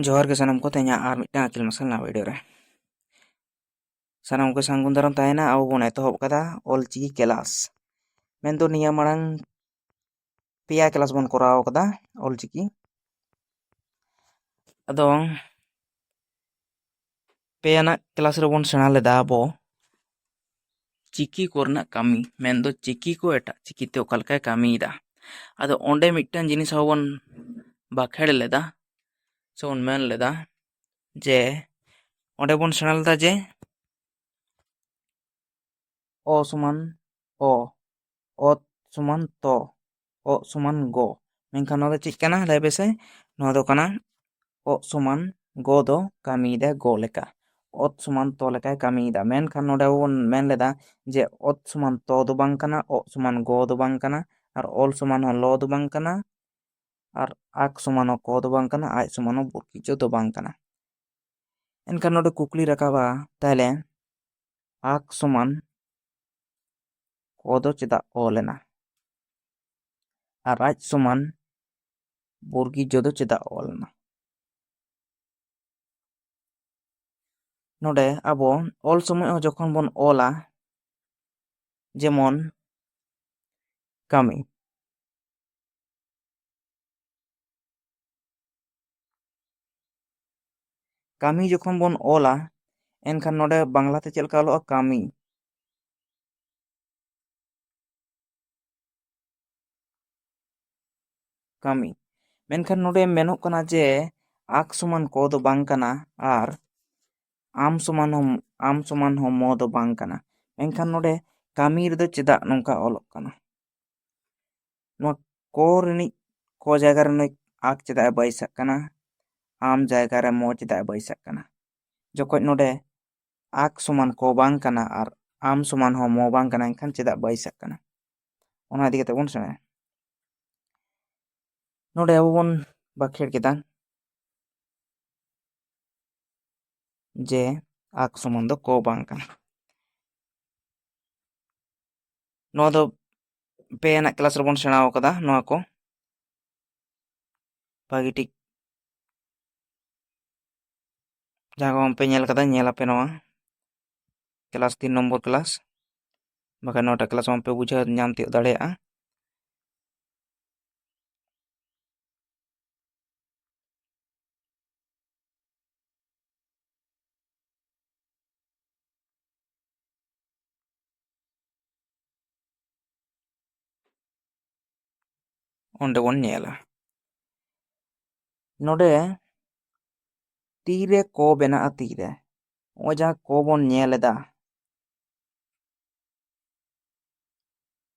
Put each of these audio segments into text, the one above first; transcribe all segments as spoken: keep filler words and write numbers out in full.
ᱡᱚᱦᱟᱨ ᱜᱮ ᱥᱟᱱᱟᱢ ᱠᱚ, ᱛᱮᱦᱮᱧᱟᱜ ᱟᱨ ᱢᱤᱫᱴᱟᱝ ᱟᱹᱠᱤᱞ ᱢᱟᱨᱥᱟᱞ ᱱᱟᱣᱟ ᱵᱷᱤᱰᱤᱭᱳ ᱨᱮ ᱥᱟᱱᱟᱢ ᱠᱚ ᱥᱟᱹᱜᱩᱱ ᱫᱟᱨᱟᱢ ᱛᱟᱦᱮᱱᱟ᱾ ᱟᱵᱚ ᱵᱚᱱ ᱮᱛᱚᱦᱚᱵ ᱠᱟᱫᱟ ᱚᱞᱪᱤᱠᱤ ᱠᱮᱞᱟᱥ, ᱢᱮᱱᱫᱚ ᱱᱤᱭᱟᱹ ᱢᱟᱲᱟᱝ ᱯᱮᱭᱟ ᱠᱮᱞᱟᱥ ᱵᱚᱱ ᱠᱚᱨᱟᱣ ᱠᱟᱫᱟ ᱚᱞᱪᱤᱠᱤ᱾ ᱟᱫᱚ ᱯᱮ ᱟᱱᱟᱜ ᱠᱮᱞᱟᱥ ᱨᱮᱵᱚᱱ ᱥᱮᱬᱟ ᱞᱮᱫᱟ ᱟᱵᱚ ᱪᱤᱠᱤ ᱠᱚᱨᱮᱱᱟᱜ ᱠᱟᱹᱢᱤ, ᱢᱮᱱᱫᱚ ᱪᱤᱠᱤ ᱠᱚ ᱮᱴᱟᱜ ᱪᱤᱠᱤᱛᱮ ᱚᱠᱟ ᱞᱮᱠᱟᱭ ᱠᱟᱹᱢᱤᱭᱮᱫᱟ᱾ ᱟᱫᱚ ᱚᱸᱰᱮ ᱢᱤᱫᱴᱟᱝ ᱡᱤᱱᱤᱥ ᱟᱵᱚ ᱵᱚᱱ ᱵᱟᱠᱷᱮᱲ ᱞᱮᱫᱟ ᱥᱮ ᱵᱚᱱ ᱢᱮᱱ ᱞᱮᱫᱟ ᱡᱮ ᱚᱸᱰᱮ ᱵᱚᱱ ᱥᱮᱬᱟ ᱞᱮᱫᱟ ᱡᱮ ᱚ ᱥᱚᱢᱟᱱ ᱚ, ᱚᱛ ᱥᱚᱢᱟᱱ ᱛᱚ, ᱚᱜ ᱥᱚᱢᱟᱱ ᱜᱚ᱾ ᱢᱮᱱᱠᱷᱟᱱ ᱱᱚᱣᱟ ᱫᱚ ᱪᱮᱫ ᱠᱟᱱᱟ? ᱞᱟᱹᱭ ᱯᱮᱥᱮ᱾ ᱱᱚᱣᱟ ᱫᱚ ᱠᱟᱱᱟ ᱚᱜ ᱥᱚᱢᱟᱱ ᱜᱚ ᱫᱚ ᱠᱟᱹᱢᱤᱭᱮᱫᱟᱭ ᱜᱚ ᱞᱮᱠᱟ, ᱚᱛ ᱥᱚᱢᱟᱱ ᱛᱚ ᱞᱮᱠᱟᱭ ᱠᱟᱹᱢᱤᱭᱮᱫᱟ᱾ ᱢᱮᱱᱠᱷᱟᱱ ᱱᱚᱰᱮ ᱵᱚᱱ ᱢᱮᱱ ᱞᱮᱫᱟ ᱡᱮ ᱚᱛ ᱥᱚᱢᱟᱱ ᱛᱚ ᱫᱚ ᱵᱟᱝ ᱠᱟᱱᱟ, ᱚᱜ ᱥᱚᱢᱟᱱ ᱜᱚ ᱫᱚ ᱵᱟᱝ ᱠᱟᱱᱟ, ᱟᱨ ᱚᱞ ᱥᱚᱢᱟᱱ ᱦᱚᱸ ᱞᱚ ᱫᱚ ᱵᱟᱝ ᱠᱟᱱᱟ, ᱟᱨ ᱟᱠ ᱥᱚᱢᱟᱱ ᱦᱚᱸ ᱠᱚ ᱫᱚ ᱵᱟᱝ ᱠᱟᱱᱟ, ᱟᱡ ᱥᱚᱢᱟᱱ ᱦᱚᱸ ᱵᱩᱨᱠᱤᱡᱚ ᱫᱚ ᱵᱟᱝ ᱠᱟᱱᱟ᱾ ᱮᱱᱠᱷᱟᱱ ᱱᱚᱰᱮ ᱠᱩᱠᱞᱤ ᱨᱟᱠᱟᱵᱟ, ᱛᱟᱦᱞᱮ ᱟᱠ ᱥᱚᱢᱟᱱ ᱠᱚ ᱫᱚ ᱪᱮᱫᱟᱜ ᱚᱞ ᱮᱱᱟ? ᱟᱨ ᱟᱡ ᱥᱚᱢᱟᱱ ᱵᱩᱨᱜᱤᱡᱚ ᱫᱚ ᱪᱮᱫᱟᱜ ᱚᱞ ᱮᱱᱟ? ᱱᱚᱰᱮ ᱟᱵᱚ ᱚᱞ ᱥᱚᱢᱚᱭ ᱦᱚᱸ ᱡᱚᱠᱷᱚᱱ ᱵᱚᱱ ᱚᱞᱟ, ᱡᱮᱢᱚᱱ ᱠᱟᱹᱢᱤ, ᱠᱟᱹᱢᱤ ᱡᱚᱠᱷᱚᱱ ᱵᱚᱱ ᱚᱞᱟ, ᱮᱱᱠᱷᱟᱱ ᱱᱚᱰᱮ ᱵᱟᱝᱞᱟᱛᱮ ᱪᱮᱫ ᱞᱮᱠᱟ ᱚᱞᱚᱜᱼᱟ? ᱠᱟᱹᱢᱤ, ᱠᱟᱹᱢᱤ᱾ ᱢᱮᱱᱠᱷᱟᱱ ᱱᱚᱰᱮ ᱢᱮᱱᱚᱜ ᱠᱟᱱᱟ ᱡᱮ ᱟᱠ ᱥᱚᱢᱟᱱ ᱠᱚ ᱫᱚ ᱵᱟᱝ ᱠᱟᱱᱟ ᱟᱨ ᱟᱢ ᱥᱚᱢᱟᱱ ᱦᱚᱸ, ᱟᱢ ᱥᱚᱢᱟᱱ ᱦᱚᱸ ᱢᱚ ᱫᱚ ᱵᱟᱝ ᱠᱟᱱᱟ᱾ ᱢᱮᱱᱠᱷᱟᱱ ᱱᱚᱰᱮ ᱠᱟᱹᱢᱤ ᱨᱮᱫᱚ ᱪᱮᱫᱟᱜ ᱱᱚᱝᱠᱟ ᱚᱞᱚᱜ ᱠᱟᱱᱟ? ᱱᱚᱣᱟ ᱠᱚ ᱨᱤᱱᱤᱡ ᱠᱚ ᱡᱟᱭᱜᱟ ᱨᱮ ᱱᱩᱭ ᱟᱠ ᱪᱮᱫᱟᱜ ᱮ ᱵᱟᱹᱭᱥᱟᱜ ᱠᱟᱱᱟ? ᱟᱢ ᱡᱟᱭᱜᱟ ᱨᱮ ᱢᱚ ᱪᱮᱫᱟᱜ ᱮ ᱵᱟᱹᱭᱥᱟᱜ ᱠᱟᱱᱟ? ᱡᱚᱠᱷᱚᱡ ᱱᱚᱰᱮ ᱟᱠ ᱥᱚᱢᱟᱱ ᱠᱚ ᱵᱟᱝ ᱠᱟᱱᱟ ᱟᱨ ᱟᱢ ᱥᱚᱢᱟᱱ ᱦᱚᱸ ᱢᱚ ᱵᱟᱝ ᱠᱟᱱᱟ, ᱮᱱᱠᱷᱟᱱ ᱪᱮᱫᱟᱜ ᱵᱟᱹᱭᱥᱟᱜ ᱠᱟᱱᱟ? ᱚᱱᱟ ᱤᱫᱤ ᱠᱟᱛᱮ ᱵᱚᱱ ᱥᱮᱬᱟᱭᱟ᱾ ᱱᱚᱰᱮ ᱟᱵᱚ ᱵᱚᱱ ᱵᱟᱠᱷᱮᱲ ᱠᱮᱫᱟ ᱡᱮ ᱟᱠ ᱥᱚᱢᱟᱱ ᱫᱚ ᱠᱚ ᱵᱟᱝ ᱠᱟᱱᱟ᱾ ᱱᱚᱣᱟ ᱫᱚ ᱯᱮ ᱟᱱᱟᱜ ᱠᱞᱟᱥ ᱨᱮᱵᱚᱱ ᱥᱮᱬᱟᱣ ᱠᱟᱫᱟ ᱱᱚᱣᱟ ᱠᱚ᱾ ᱵᱷᱟᱜᱤ ᱴᱷᱤᱠ ᱡᱟᱦᱟᱸ ᱠᱚ ᱵᱟᱝᱯᱮ ᱧᱮᱞ ᱠᱟᱫᱟ, ᱧᱮᱞ ᱟᱯᱮ ᱱᱚᱣᱟ ᱠᱞᱟᱥ ᱛᱤᱱ ᱱᱚᱢᱵᱚᱨ ᱠᱞᱟᱥ, ᱵᱟᱠᱷᱟᱱ ᱱᱚᱣᱟᱴᱟᱜ ᱠᱞᱟᱥ ᱵᱟᱝᱯᱮ ᱵᱩᱡᱷᱟᱹᱣ ᱧᱟᱢ ᱛᱤᱭᱳᱜ ᱫᱟᱲᱮᱭᱟᱜᱼᱟ᱾ ᱚᱸᱰᱮ ᱵᱚᱱ ᱧᱮᱞᱟ᱾ ᱱᱚᱰᱮ ᱛᱤᱨᱮ ᱠᱚ ᱵᱮᱱᱟᱜᱼᱟ, ᱛᱤᱨᱮ? ᱱᱚᱜᱼᱚᱭ ᱡᱟᱦᱟᱸ ᱠᱚ ᱵᱚᱱ ᱧᱮᱞ ᱮᱫᱟ,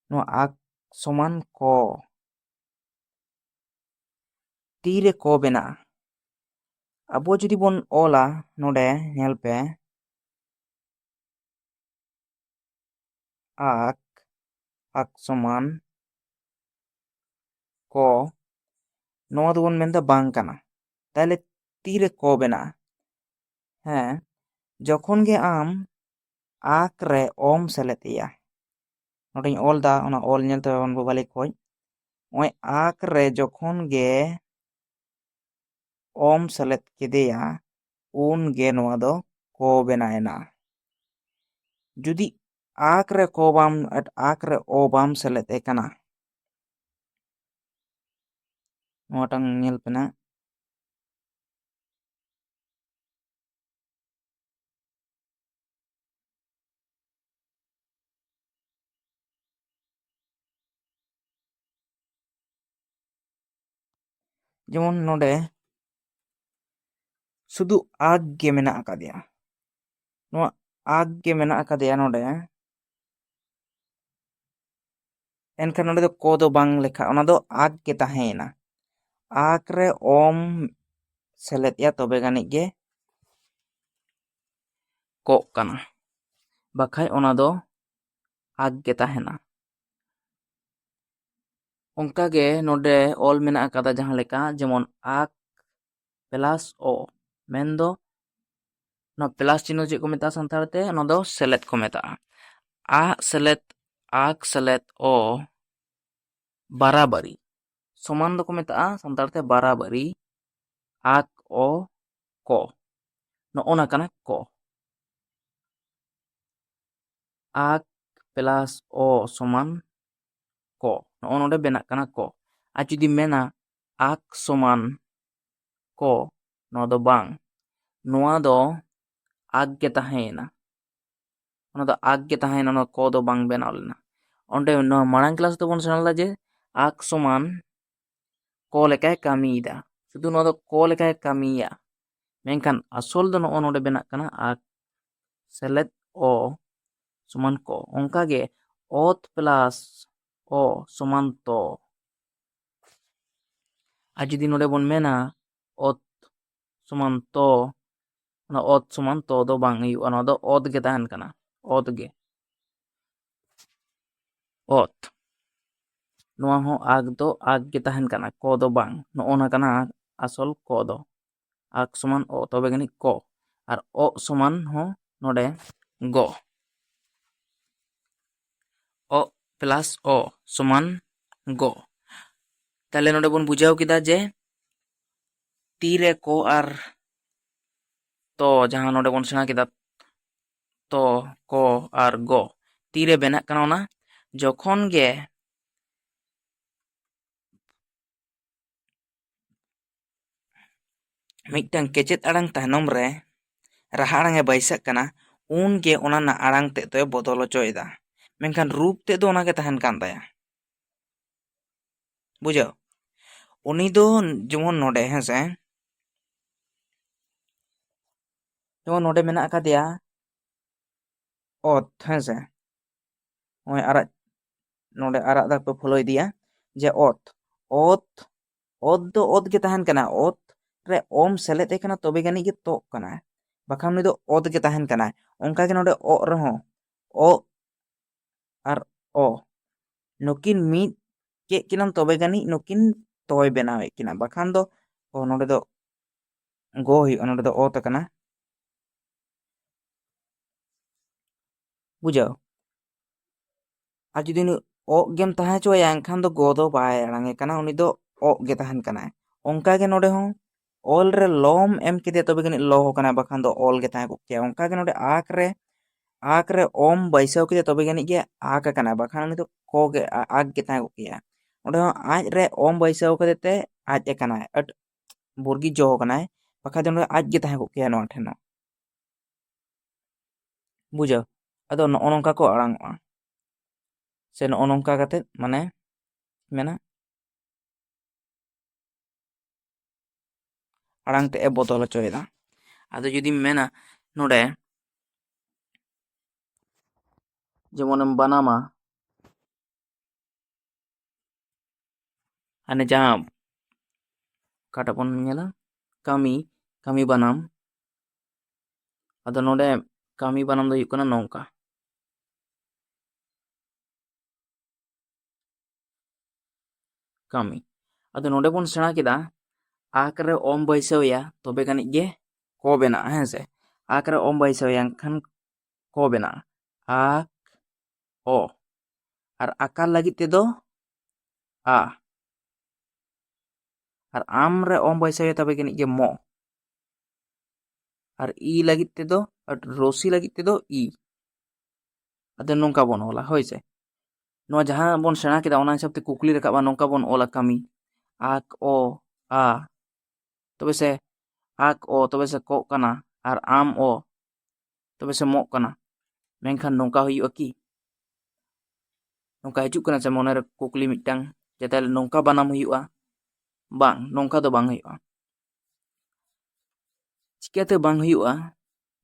ᱱᱚᱣᱟ ᱟᱠ ᱥᱚᱢᱟᱱ ᱠᱚ, ᱛᱤᱨᱮ ᱠᱚ ᱵᱮᱱᱟᱜᱼᱟ? ᱟᱵᱚ ᱡᱩᱫᱤ ᱵᱚᱱ ᱚᱞᱟ ᱱᱚᱰᱮ, ᱧᱮᱞ ᱯᱮ, ᱟᱠ, ᱟᱠ ᱥᱚᱢᱟᱱ ᱠᱚ, ᱱᱚᱣᱟ ᱫᱚᱵᱚᱱ ᱢᱮᱱᱫᱟ ᱵᱟᱝ ᱠᱟᱱᱟ᱾ ᱛᱟᱦᱞᱮ ᱛᱤᱨᱮ ᱠᱚ ᱵᱮᱱᱟᱜᱼᱟ? ᱦᱮᱸ, ᱡᱚᱠᱷᱚᱱ ᱜᱮ ᱟᱢ ᱟᱠ ᱨᱮ ᱚᱢ ᱥᱮᱞᱮᱫ ᱮᱭᱟ, ᱱᱚᱰᱮᱧ ᱚᱞ ᱫᱟ, ᱚᱱᱟ ᱚᱞ ᱧᱮᱞ ᱛᱟᱵᱚᱱ ᱵᱚ ᱵᱷᱟᱞᱮ ᱠᱚᱡ᱾ ᱱᱚᱜᱼᱚᱭ ᱟᱠ ᱨᱮ ᱡᱚᱠᱷᱚᱱ ᱜᱮ ᱚᱢ ᱥᱮᱞᱮᱫ ᱠᱮᱫᱮᱭᱟ, ᱩᱱ ᱜᱮ ᱱᱚᱣᱟ ᱫᱚ ᱠᱚ ᱵᱮᱱᱟᱣ ᱮᱱᱟ᱾ ᱡᱩᱫᱤ ᱟᱠ ᱨᱮ ᱠᱚ ᱵᱟᱢ, ᱟᱠ ᱨᱮ ᱚ ᱵᱟᱢ ᱥᱮᱞᱮᱫ ᱮ ᱠᱟᱱᱟ, ᱱᱚᱣᱟᱴᱟᱝ ᱧᱮᱞ ᱯᱮ ᱱᱟᱜ᱾ ᱡᱮᱢᱚᱱ ᱱᱚᱰᱮ ᱥᱩᱫᱷᱩ ᱟᱠ ᱜᱮ ᱢᱮᱱᱟᱜ ᱟᱠᱟᱫᱮᱭᱟ, ᱱᱚᱣᱟ ᱟᱠ ᱜᱮ ᱢᱮᱱᱟᱜ ᱟᱠᱟᱫᱮᱭᱟ ᱱᱚᱰᱮ, ᱮᱱᱠᱷᱟᱱ ᱱᱚᱰᱮ ᱫᱚ ᱠᱚ ᱫᱚ ᱵᱟᱝ ᱞᱮᱠᱷᱟ, ᱚᱱᱟ ᱫᱚ ᱟᱠ ᱜᱮ ᱛᱟᱦᱮᱸᱭᱮᱱᱟ᱾ ᱟᱠ ᱨᱮ ᱚᱢ ᱥᱮᱞᱮᱫ ᱮᱭᱟ, ᱛᱚᱵᱮ ᱜᱟᱱᱤᱡ ᱜᱮ ᱠᱚᱜ ᱠᱟᱱᱟ, ᱵᱟᱠᱷᱟᱡ ᱚᱱᱟ ᱫᱚ ᱟᱠ ᱜᱮ ᱛᱟᱦᱮᱱᱟ᱾ ᱚᱱᱠᱟᱜᱮ ᱱᱚᱰᱮ ᱚᱞ ᱢᱮᱱᱟᱜ ᱟᱠᱟᱫᱟ ᱡᱟᱦᱟᱸ ᱞᱮᱠᱟ, ᱡᱮᱢᱚᱱ ᱟᱠ ᱯᱞᱟᱥ ᱚ, ᱢᱮᱱᱫᱚ ᱱᱚᱣᱟ ᱯᱞᱟᱥ ᱪᱤᱱᱦᱟᱹ ᱪᱮᱫ ᱠᱚ ᱢᱮᱛᱟᱜᱼᱟ ᱥᱟᱱᱛᱟᱲ ᱛᱮ? ᱚᱱᱟ ᱫᱚ ᱥᱮᱞᱮᱫ ᱠᱚ ᱢᱮᱛᱟᱜᱼᱟ᱾ ᱟᱜ ᱥᱮᱞᱮᱫ ᱟᱠ ᱥᱮᱞᱮᱫ ᱚ ᱵᱟᱨᱟᱵᱟᱨᱤ, ᱥᱚᱢᱟᱱ ᱫᱚᱠᱚ ᱢᱮᱛᱟᱜᱼᱟ ᱥᱟᱱᱛᱟᱲ ᱛᱮ ᱵᱟᱨᱟᱵᱟᱨᱤ, ᱟᱠ ᱚ ᱠᱚ᱾ ᱱᱚᱜᱼᱚ ᱱᱟ ᱠᱟᱱᱟ ᱠᱚ᱾ ᱟᱠ ᱯᱞᱟᱥ ᱚ ᱥᱚᱢᱟᱱ ᱠᱚ, ᱱᱚᱜᱼᱚ ᱱᱚᱰᱮ ᱵᱮᱱᱟᱜ ᱠᱟᱱᱟ ᱠᱚ᱾ ᱟᱨ ᱡᱩᱫᱤ ᱢᱮᱱᱟ ᱟᱠ ᱥᱚᱢᱟᱱ ᱠᱚ, ᱱᱚᱣᱟ ᱫᱚ ᱵᱟᱝ, ᱱᱚᱣᱟ ᱫᱚ ᱟᱠ ᱜᱮ ᱛᱟᱦᱮᱸᱭᱮᱱᱟ, ᱚᱱᱟ ᱫᱚ ᱟᱠ ᱜᱮ ᱛᱟᱦᱮᱸᱭᱮᱱᱟ, ᱱᱚᱣᱟ ᱠᱚ ᱫᱚ ᱵᱟᱝ ᱵᱮᱱᱟᱣ ᱞᱮᱱᱟ᱾ ᱚᱸᱰᱮ ᱱᱚᱣᱟ ᱢᱟᱲᱟᱝ ᱠᱞᱟᱥ ᱫᱚᱵᱚᱱ ᱥᱮᱬᱟ ᱞᱮᱫᱟ ᱡᱮ ᱟᱠ ᱥᱚᱢᱟᱱ ᱠᱚ ᱞᱮᱠᱟᱭ ᱠᱟᱹᱢᱤᱭᱮᱫᱟ, ᱥᱩᱫᱷᱩ ᱱᱚᱣᱟ ᱫᱚ ᱠᱚ ᱞᱮᱠᱟᱭ ᱠᱟᱹᱢᱤᱭᱟ, ᱢᱮᱱᱠᱷᱟᱱ ᱟᱥᱚᱞ ᱫᱚ ᱱᱚᱜᱼᱚ ᱱᱚᱰᱮ ᱵᱮᱱᱟᱜ ᱠᱟᱱᱟ ᱟᱠ ᱥᱮᱞᱮᱫ ᱚ ᱥᱚᱢᱟᱱ ᱠᱚ᱾ ᱚᱱᱠᱟᱜᱮ ᱚᱛ ᱯᱞᱟᱥ ᱚ ᱥᱚᱢᱟᱱ ᱛᱚ᱾ ᱟᱨ ᱡᱩᱫᱤ ᱱᱚᱰᱮ ᱵᱚᱱ ᱢᱮᱱᱟ ᱚᱛ ᱥᱚᱢᱟᱱ ᱛᱚ, ᱚᱱᱟ ᱚᱛ ᱥᱚᱢᱟᱱ ᱛᱚ ᱫᱚ ᱵᱟᱝ ᱦᱩᱭᱩᱜᱼᱟ, ᱱᱚᱣᱟ ᱫᱚ ᱚᱛ ᱜᱮ ᱛᱟᱦᱮᱱ ᱠᱟᱱᱟ, ᱚᱛ ᱜᱮ, ᱚᱛ᱾ ᱱᱚᱣᱟ ᱦᱚᱸ ᱟᱠ ᱫᱚ ᱟᱠ ᱜᱮ ᱛᱟᱦᱮᱱ ᱠᱟᱱᱟ, ᱠᱚ ᱫᱚ ᱵᱟᱝ᱾ ᱱᱚᱜᱼᱚ ᱱᱟ ᱠᱟᱱᱟ ᱟᱥᱚᱞ ᱠᱚ ᱫᱚ, ᱟᱠ ᱥᱚᱢᱟᱱ ᱚ, ᱛᱚᱵᱮ ᱜᱟᱹᱱᱤᱡ ᱠᱚ, ᱟᱨ ᱚ ᱥᱚᱢᱟᱱ ᱦᱚᱸ ᱱᱚᱰᱮ ᱜᱚ, ᱚ ᱯᱞᱟᱥ ᱚ ᱥᱚᱢᱟᱱ ᱜᱚ᱾ ᱛᱟᱦᱞᱮ ᱱᱚᱰᱮ ᱵᱚᱱ ᱵᱩᱡᱷᱟᱹᱣ ᱠᱮᱫᱟ ᱡᱮ ᱛᱤᱨᱮ ᱠᱚ ᱟᱨ ᱛᱚ, ᱡᱟᱦᱟᱸ ᱱᱚᱰᱮ ᱵᱚᱱ ᱥᱮᱬᱟ ᱠᱮᱫᱟ, ᱛᱚ, ᱠᱚ ᱟᱨ ᱜᱚ, ᱛᱤᱨᱮ ᱵᱮᱱᱟᱜ ᱠᱟᱱᱟ ᱚᱱᱟ? ᱡᱚᱠᱷᱚᱱ ᱜᱮ ᱢᱤᱫᱴᱟᱝ ᱠᱮᱪᱮᱫ ᱟᱲᱟᱝ ᱛᱟᱭᱱᱚᱢ ᱨᱮ ᱨᱟᱦᱟ ᱟᱲᱟᱝ ᱮ ᱵᱟᱹᱭᱥᱟᱹᱜ ᱠᱟᱱᱟ, ᱩᱱ ᱜᱮ ᱚᱱᱟ ᱨᱮᱱᱟᱜ ᱟᱲᱟᱝ ᱛᱮᱫ ᱫᱚᱭ ᱵᱚᱫᱚᱞ ᱦᱚᱪᱚᱭᱮᱫᱟ, ᱢᱮᱱᱠᱷᱟᱱ ᱨᱩᱯ ᱛᱮᱫ ᱫᱚ ᱚᱱᱟ ᱜᱮ ᱛᱟᱦᱮᱱ ᱠᱟᱱ ᱛᱟᱭᱟ᱾ ᱵᱩᱡᱷᱟᱹᱣ? ᱩᱱᱤ ᱫᱚ ᱡᱮᱢᱚᱱ ᱱᱚᱰᱮ, ᱦᱮᱸ ᱥᱮ, ᱡᱮᱢᱚᱱ ᱱᱚᱰᱮ ᱢᱮᱱᱟᱜ ᱟᱠᱟᱫᱮᱭᱟ ᱚᱛ, ᱦᱮᱸ ᱥᱮ, ᱱᱚᱜᱼᱚᱭ ᱟᱨᱟᱜ, ᱱᱚᱰᱮ ᱟᱨᱟᱜ ᱫᱟᱜᱽ ᱯᱮ follow ᱤᱫᱤᱭᱟ, ᱡᱮ ᱚᱛ, ᱚᱛ, ᱚᱛ ᱫᱚ ᱚᱛ ᱜᱮ ᱛᱟᱦᱮᱱ ᱠᱟᱱᱟ, ᱚᱛ ᱨᱮ ᱚᱢ ᱥᱮᱞᱮᱫ ᱮ ᱠᱟᱱᱟ, ᱛᱚᱵᱮ ᱜᱟᱹᱱᱤᱡ ᱜᱮ ᱛᱚᱜ ᱠᱟᱱᱟᱭ, ᱵᱟᱠᱷᱟᱱ ᱩᱱᱤ ᱫᱚ ᱚᱛ ᱜᱮ ᱛᱟᱦᱮᱱ ᱠᱟᱱᱟᱭ᱾ ᱚᱱᱠᱟ ᱜᱮ ᱱᱚᱰᱮ ᱚᱜ ᱨᱮᱦᱚᱸ, ᱚᱜ ᱟᱨ ᱚ, ᱱᱩᱠᱤᱱ ᱢᱤᱫ ᱠᱮᱫ ᱠᱤᱱᱟᱢ, ᱛᱚᱵᱮ ᱜᱟᱹᱱᱤᱡ ᱱᱩᱠᱤᱱ ᱛᱚᱭ ᱵᱮᱱᱟᱣᱮᱫ ᱠᱤᱱᱟ, ᱵᱟᱠᱷᱟᱱ ᱫᱚ, ᱚ, ᱱᱚᱰᱮ ᱫᱚ ᱜᱚ ᱦᱩᱭᱩᱜᱼᱟ, ᱱᱚᱰᱮ ᱫᱚ ᱚᱛ ᱟᱠᱟᱱᱟ᱾ ᱵᱩᱡᱷᱟᱹᱣ? ᱟᱨ ᱡᱩᱫᱤ ᱱᱩᱭ ᱚᱜ ᱜᱮᱢ ᱛᱟᱦᱮᱸ ᱦᱚᱪᱚᱣᱟᱭᱟ, ᱮᱱᱠᱷᱟᱱ ᱫᱚ ᱜᱚ ᱫᱚ ᱵᱟᱭ ᱟᱲᱟᱝ ᱮ ᱠᱟᱱᱟ, ᱩᱱᱤ ᱫᱚ ᱚᱜ ᱜᱮ ᱛᱟᱦᱮᱱ ᱠᱟᱱᱟᱭ᱾ ᱚᱱᱠᱟ ᱜᱮ ᱱᱚᱰᱮ ᱦᱚᱸ ᱚᱞ ᱨᱮ ᱞᱚᱢ ᱮᱢ ᱠᱮᱫᱮᱭᱟ, ᱛᱚᱵᱮ ᱡᱟᱹᱱᱤᱡ ᱞᱚ ᱠᱟᱱᱟᱭ, ᱵᱟᱠᱷᱟᱱ ᱫᱚ ᱚᱞ ᱜᱮ ᱛᱟᱦᱮᱸ ᱠᱚᱜ ᱠᱮᱭᱟ᱾ ᱚᱱᱠᱟ ᱜᱮ ᱱᱚᱰᱮ ᱟᱠ ᱨᱮ, ᱟᱠ ᱨᱮ ᱚᱢ ᱵᱟᱹᱭᱥᱟᱹᱣ ᱠᱮᱫᱮᱭᱟ, ᱛᱚᱵᱮ ᱡᱟᱹᱱᱤᱡ ᱜᱮ ᱟᱠ ᱠᱟᱱᱟᱭ, ᱵᱟᱠᱷᱟᱱ ᱩᱱᱤ ᱫᱚ ᱠᱚ ᱜᱮ, ᱟ-, ᱟᱠ ᱜᱮ ᱛᱟᱦᱮᱸ ᱠᱚᱜ ᱠᱮᱭᱟ᱾ ᱚᱸᱰᱮ ᱦᱚᱸ ᱟᱡ ᱨᱮ ᱚᱢ ᱵᱟᱹᱭᱥᱟᱹᱣ ᱠᱟᱛᱮ ᱛᱮ ᱟᱡ ᱟᱠᱟᱱᱟᱭ, ᱟᱴ-, ᱵᱚᱨᱜᱤᱡ ᱡᱚ ᱠᱟᱱᱟᱭ, ᱵᱟᱠᱷᱟᱡ ᱫᱚ ᱱᱚᱰᱮ ᱟᱡ ᱜᱮ ᱛᱟᱦᱮᱸ ᱠᱚᱜ ᱠᱮᱭᱟ ᱱᱚᱣᱟ ᱴᱷᱮᱱ ᱦᱚᱸ᱾ ᱵᱩᱡᱷᱟᱹᱣ? ᱟᱫᱚ ᱱᱚᱜᱼᱚ ᱱᱚᱝᱠᱟ ᱠᱚ ᱟᱲᱟᱝᱚᱜᱼᱟ, ᱥᱮ ᱱᱚᱜᱼᱚ ᱱᱚᱝᱠᱟ ᱠᱟᱛᱮ, ᱢᱟᱱᱮ, ᱢᱮᱱᱟ, ᱟᱲᱟᱝ ᱛᱮ ᱮ ᱵᱚᱫᱚᱞ ᱦᱚᱪᱚᱭᱮᱫᱟ᱾ ᱟᱫᱚ ᱡᱩᱫᱤᱢ ᱢᱮᱱᱟ ᱱᱚᱰᱮ, ᱡᱮᱢᱚᱱᱮᱢ ᱵᱟᱱᱟᱢᱟ, ᱦᱟᱱᱮ ᱡᱟᱦᱟᱸ ᱚᱠᱟᱴᱟᱜ ᱵᱚᱱ ᱧᱮᱞᱟ, ᱠᱟᱹᱢᱤ, ᱠᱟᱹᱢᱤ ᱵᱟᱱᱟᱢ᱾ ᱟᱫᱚ ᱱᱚᱰᱮ ᱠᱟᱹᱢᱤ ᱵᱟᱱᱟᱢ ᱫᱚ ᱦᱩᱭᱩᱜ ᱠᱟᱱᱟ ᱱᱚᱝᱠᱟ, ᱠᱟᱹᱢᱤ᱾ ᱟᱫᱚ ᱱᱚᱰᱮ ᱵᱚᱱ ᱥᱮᱬᱟ ᱠᱮᱫᱟ, ᱟᱠ ᱨᱮ ᱚᱢ ᱵᱟᱹᱭᱥᱟᱹᱣᱭᱟ, ᱛᱚᱵᱮ ᱠᱟᱹᱱᱤᱡ ᱜᱮ ᱠᱚ ᱵᱮᱱᱟᱜᱼᱟ, ᱦᱮᱸ ᱥᱮ? ᱟᱠ ᱨᱮ ᱚᱢ ᱵᱟᱹᱭᱥᱟᱹᱣᱭᱟ, ᱮᱱᱠᱷᱟᱱ ᱠᱚ ᱵᱮᱱᱟᱜᱼᱟ, ᱟᱠ, ᱚ᱾ ᱟᱨ ᱟᱠᱟᱨ ᱞᱟᱹᱜᱤᱫ ᱛᱮᱫᱚ ᱟ, ᱟᱨ ᱟᱢ ᱨᱮ ᱚᱢ ᱵᱟᱹᱭᱥᱟᱹᱣᱭᱟ, ᱛᱚᱵᱮ ᱠᱟᱹᱱᱤᱡ ᱜᱮ ᱢᱚ᱾ ᱟᱨ ᱤ ᱞᱟᱹᱜᱤᱫ ᱛᱮᱫᱚ, ᱟᱨ ᱨᱚᱥᱤ ᱞᱟᱹᱜᱤᱫ ᱛᱮᱫᱚ ᱤ᱾ ᱟᱫᱚ ᱱᱚᱝᱠᱟ ᱵᱚᱱ ᱚᱞᱟ, ᱦᱳᱭ ᱥᱮ? ᱱᱚᱣᱟ ᱡᱟᱦᱟᱸ ᱵᱚᱱ ᱥᱮᱬᱟ ᱠᱮᱫᱟ, ᱚᱱᱟ ᱦᱤᱥᱟᱹᱵ ᱛᱮ ᱠᱩᱠᱞᱤ ᱨᱟᱠᱟᱵᱼᱟ, ᱱᱚᱝᱠᱟ ᱵᱚᱱ ᱚᱞᱟ ᱠᱟᱹᱢᱤ, ᱟᱠ, ᱚ, ᱟ, ᱛᱚᱵᱮ ᱥᱮ ᱟᱠ, ᱚ, ᱛᱚᱵᱮ ᱥᱮ ᱠᱚᱜ ᱠᱟᱱᱟ, ᱟᱨ ᱟᱢ, ᱚ, ᱛᱚᱵᱮ ᱥᱮ ᱢᱚᱜ ᱠᱟᱱᱟ᱾ ᱢᱮᱱᱠᱷᱟᱱ ᱱᱚᱝᱠᱟ ᱦᱩᱭᱩᱜᱼᱟ ᱠᱤ? ᱱᱚᱝᱠᱟ ᱦᱤᱡᱩᱜ ᱠᱟᱱᱟ ᱥᱮ ᱢᱚᱱᱮᱨᱮ ᱠᱩᱠᱞᱤ ᱢᱤᱫᱴᱟᱝ, ᱡᱮ ᱛᱟᱦᱞᱮ ᱱᱚᱝᱠᱟ ᱵᱟᱱᱟᱢ ᱦᱩᱭᱩᱜᱼᱟ? ᱵᱟᱝ, ᱱᱚᱝᱠᱟ ᱫᱚ ᱵᱟᱝ ᱦᱩᱭᱩᱜᱼᱟ᱾ ᱪᱤᱠᱟᱹᱛᱮ ᱵᱟᱝ ᱦᱩᱭᱩᱜᱼᱟ?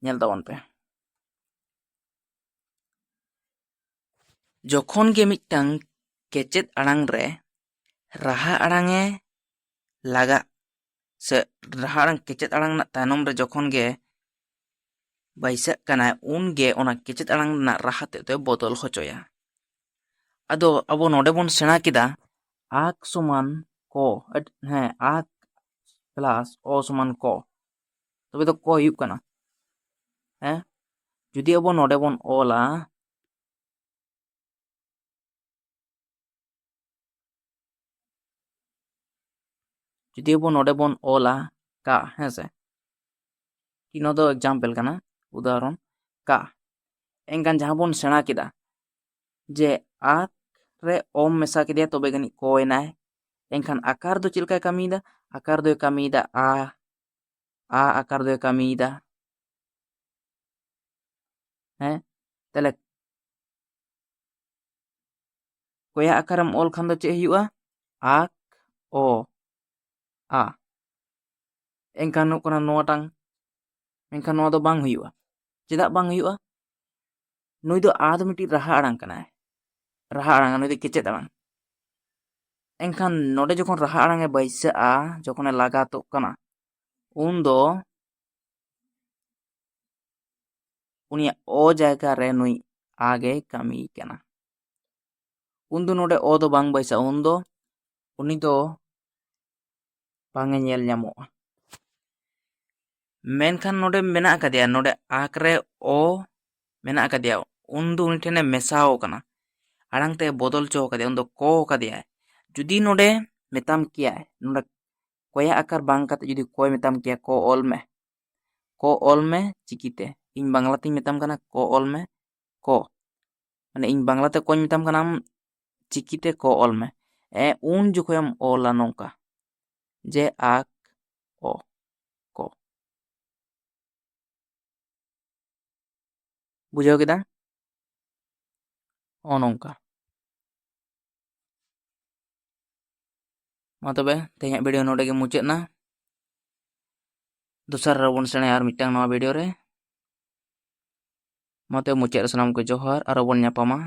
ᱧᱮᱞ ᱛᱟᱵᱚᱱ ᱯᱮ᱾ ᱡᱚᱠᱷᱚᱱ ᱜᱮ ᱢᱤᱫᱴᱟᱝ ᱠᱮᱪᱮᱫ ᱟᱲᱟᱝ ᱨᱮ ᱨᱟᱦᱟ ᱟᱲᱟᱝ ᱮ ᱞᱟᱜᱟᱜ, ᱥᱮ ᱨᱟᱦᱟ ᱟᱲᱟᱝ, ᱠᱮᱪᱮᱫ ᱟᱲᱟᱝ ᱨᱮᱱᱟᱜ ᱛᱟᱭᱱᱚᱢ ᱨᱮ ᱡᱚᱠᱷᱚᱱ ᱜᱮ ᱵᱟᱹᱭᱥᱟᱹᱜ ᱠᱟᱱᱟᱭ, ᱩᱱ ᱜᱮ ᱚᱱᱟ ᱠᱮᱪᱮᱫ ᱟᱲᱟᱝ ᱨᱮᱱᱟᱜ ᱨᱟᱦᱟ ᱛᱮᱫ ᱫᱚᱭ ᱵᱚᱫᱚᱞ ᱦᱚᱪᱚᱭᱟ᱾ ᱟᱫᱚ ᱟᱵᱚ ᱱᱚᱰᱮ ᱵᱚᱱ ᱥᱮᱬᱟ ᱠᱮᱫᱟ, ᱟᱠ ᱥᱚᱢᱟᱱ ᱠᱚ, ᱟᱹᱰ-, ᱦᱮᱸ, ᱟᱠ plus ᱚ ᱥᱚᱢᱟᱱ ᱠᱚ, ᱛᱚᱵᱮ ᱫᱚ ᱠᱚ ᱦᱩᱭᱩᱜ ᱠᱟᱱᱟ᱾ ᱦᱮᱸ, ᱡᱩᱫᱤ ᱟᱵᱚ ᱱᱚᱰᱮ ᱵᱚᱱ ᱚᱞᱟ, ᱡᱩᱫᱤ ᱟᱵᱚ ᱱᱚᱰᱮ ᱵᱚᱱ ᱚᱞᱟ, ᱠᱟ, ᱦᱮᱸ ᱥᱮ? ᱠᱤ ᱱᱚᱣᱟ ᱫᱚ example ᱠᱟᱱᱟ, ᱩᱫᱟᱦᱚᱨᱚᱱ, ᱠᱟ᱾ ᱮᱱᱠᱷᱟᱱ ᱡᱟᱦᱟᱸ ᱵᱚᱱ ᱥᱮᱬᱟ ᱠᱮᱫᱟ ᱡᱮ ᱟᱠ ᱨᱮ ᱚᱢ ᱢᱮᱥᱟ ᱠᱮᱫᱮᱭᱟ ᱛᱚᱵᱮ ᱡᱟᱹᱱᱤᱡ ᱠᱚᱭᱮᱱᱟᱭ᱾ ᱮᱱᱠᱷᱟᱱ ᱟᱠᱟᱨ ᱫᱚ ᱪᱮᱫ ᱞᱮᱠᱟᱭ ᱠᱟᱹᱢᱤᱭᱮᱫᱟ? ᱟᱠᱟᱨ ᱫᱚᱭ ᱠᱟᱹᱢᱤᱭᱮᱫᱟ ᱟ, ᱟ ᱟᱠᱟᱨ ᱫᱚᱭ ᱠᱟᱹᱢᱤᱭᱮᱫᱟ᱾ ᱦᱮᱸ, ᱛᱟᱦᱞᱮ ᱠᱚᱭᱟ ᱟᱠᱟᱨᱮᱢ ᱚᱞ ᱠᱷᱟᱱ ᱫᱚ ᱪᱮᱫ ᱦᱩᱭᱩᱜᱼᱟ? ᱟᱠ, ᱚ, ᱟ᱾ ᱮᱱᱠᱷᱟᱱ ᱦᱩᱭᱩᱜ ᱠᱟᱱᱟ ᱱᱚᱣᱟᱴᱟᱝ, ᱢᱮᱱᱠᱷᱟᱱ ᱱᱚᱣᱟ ᱫᱚ ᱵᱟᱝ ᱦᱩᱭᱩᱜᱼᱟ᱾ ᱪᱮᱫᱟᱜ ᱵᱟᱝ ᱦᱩᱭᱩᱜᱼᱟ? ᱱᱩᱭ ᱫᱚ ᱟ ᱫᱚ ᱢᱤᱫᱴᱤᱡ ᱨᱟᱦᱟ ᱟᱲᱟᱝ ᱠᱟᱱᱟᱭ, ᱨᱟᱦᱟ ᱟᱲᱟᱝ, ᱱᱩᱭ ᱫᱚ ᱠᱮᱪᱮᱫ ᱟᱲᱟᱝ᱾ ᱮᱱᱠᱷᱟᱱ ᱱᱚᱰᱮ ᱡᱚᱠᱷᱚᱱ ᱨᱟᱦᱟ ᱟᱲᱟᱝ ᱮ ᱵᱟᱹᱭᱥᱟᱹᱜᱼᱟ, ᱡᱚᱠᱷᱚᱱᱮ ᱞᱟᱜᱟᱛᱚᱜ ᱠᱟᱱᱟ, ᱩᱱ ᱫᱚ ᱩᱱᱤᱭᱟᱜ ᱚ ᱡᱟᱭᱜᱟ ᱨᱮ ᱱᱩᱭ ᱟ ᱜᱮᱭ ᱠᱟᱹᱢᱤᱭ ᱠᱟᱱᱟ᱾ ᱩᱱ ᱫᱚ ᱱᱚᱰᱮ ᱚ ᱫᱚ ᱵᱟᱝ ᱵᱟᱹᱭᱥᱟᱹᱜᱼᱟ, ᱩᱱ ᱫᱚ ᱩᱱᱤ ᱫᱚ ᱵᱟᱝ ᱮ ᱧᱮᱞ ᱧᱟᱢᱚᱜᱼᱟ᱾ ᱢᱮᱱᱠᱷᱟᱱ ᱱᱚᱰᱮ ᱢᱮᱱᱟᱜ ᱟᱠᱟᱫᱮᱭᱟ, ᱱᱚᱰᱮ ᱟᱠ ᱨᱮ ᱚ ᱢᱮᱱᱟᱜ ᱟᱠᱟᱫᱮᱭᱟ, ᱩᱱ ᱫᱚ ᱩᱱᱤ ᱴᱷᱮᱱᱮ ᱢᱮᱥᱟᱣ ᱠᱟᱱᱟ, ᱟᱲᱟᱝ ᱛᱮ ᱵᱚᱫᱚᱞ ᱦᱚᱪᱚ ᱠᱟᱫᱮᱭᱟ, ᱩᱱ ᱫᱚ ᱠᱚ ᱠᱟᱫᱮᱭᱟᱭ᱾ ᱡᱩᱫᱤ ᱱᱚᱰᱮ ᱢᱮᱛᱟᱢ ᱠᱮᱭᱟᱭ, ᱱᱚᱰᱮ ᱠᱚᱭᱟ ᱟᱠᱟᱨ ᱵᱟᱝ ᱠᱟᱛᱮ ᱡᱩᱫᱤ ᱠᱚᱭ ᱢᱮᱛᱟᱢ ᱠᱮᱭᱟ, ᱠᱚ ᱚᱞ ᱢᱮ, ᱠᱚ ᱚᱞ ᱢᱮ ᱪᱤᱠᱤᱛᱮ, ᱤᱧ ᱵᱟᱝᱞᱟ ᱛᱤᱧ ᱢᱮᱛᱟᱢ ᱠᱟᱱᱟ, ᱠᱚ ᱚᱞ ᱢᱮ, ᱠᱚ, ᱢᱟᱱᱮ ᱤᱧ ᱵᱟᱝᱞᱟᱛᱮ ᱠᱚᱧ ᱢᱮᱛᱟᱢ ᱠᱟᱱᱟ, ᱟᱢ ᱪᱤᱠᱤᱛᱮ ᱠᱚ ᱚᱞ ᱢᱮ᱾ ᱮ, ᱩᱱ ᱡᱚᱠᱷᱚᱡ ᱮᱢ ᱚᱞᱟ ᱱᱚᱝᱠᱟ, ᱡᱮ ᱟᱠ, ᱚ, ᱠᱚ᱾ ᱵᱩᱡᱷᱟᱹᱣ ᱠᱮᱫᱟ? ᱱᱚᱜᱼᱚ ᱱᱚᱝᱠᱟ᱾ ᱢᱟ ᱛᱚᱵᱮ, ᱛᱮᱦᱮᱧᱟᱜ video ᱱᱚᱰᱮ ᱜᱮ ᱢᱩᱪᱟᱹᱫ ᱮᱱᱟ᱾ ᱫᱚᱥᱟᱨ ᱨᱮᱵᱚᱱ ᱥᱮᱬᱟᱭᱟ ᱟᱨ ᱢᱤᱫᱴᱟᱝ ᱱᱟᱣᱟ video ᱨᱮ᱾ ᱢᱟ ᱛᱚᱵᱮ, ᱢᱩᱪᱟᱹᱫ ᱨᱮ ᱥᱟᱱᱟᱢ ᱠᱚ ᱡᱚᱦᱟᱨ, ᱟᱨᱚ ᱵᱚᱱ ᱧᱟᱯᱟᱢᱟ᱾